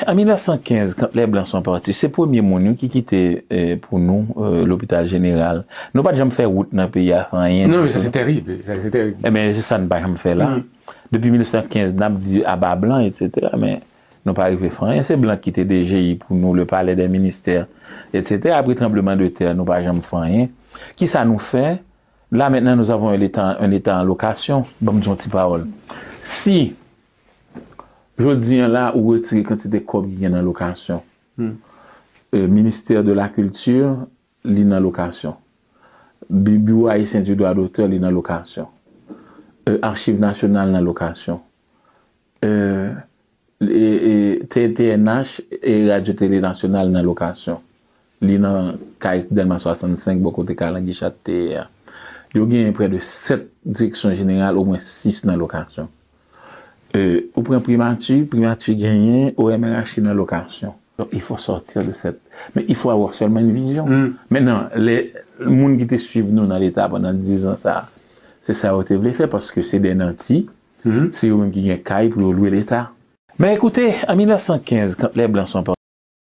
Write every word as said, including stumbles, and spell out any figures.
An mil nèf san kenz, quand les Blancs sont partis, se premye moun yo ki kite eh, pou nou eh, lopital jeneral. Nou pa t janm fè wout nan peyi a, fè anyen. Non, mais ça c'est terrible. Ça, c'est terrible. Ebyen, se sa n pa janm fè la. Depi mil nèf san kenz, n ap di aba blan, etsetera, men nou pa rive fè anyen. Se blan ki te D G I pou nou, le palais des ministères, etsetera. Apre tranbleman de tè, nou pa janm fè anyen. Kisa nou fè? Là maintenant, nous avons un État, un État en location. Ban m di yon ti pawòl. Si jodi an la, ou retire kantite kòb ki gen nan lokasyon, eh, Ministère de la Culture, li nan lokasyon. Bi- Bureau Haïtien du Droit d'Auteur, li nan lokasyon. Eh, Archives Nationales nan lokasyon. Eh, e, e, T- T N H e Radio Télé Nationale nan lokasyon. Li nan kay Dèlma swasannsenk, bò kote Kalangi Chat te ye a. Yo genyen prè de sèt direksyon jeneral, omwen sis nan lokasyon. Eh, ou pran primati, primati genyen, O M R H nan lokasyon. Donc, il faut sortir de cette. Mais il faut avoir seulement une vision. Maintenant, les moun ki te swiv nou nan Leta pandan diz an sa, se sa yo te vle fè, paske se de nanti, se yo menm ki gen kay pou yo lwe Leta. Men ekoute, an mil nèf san kenz, quand les Blancs sont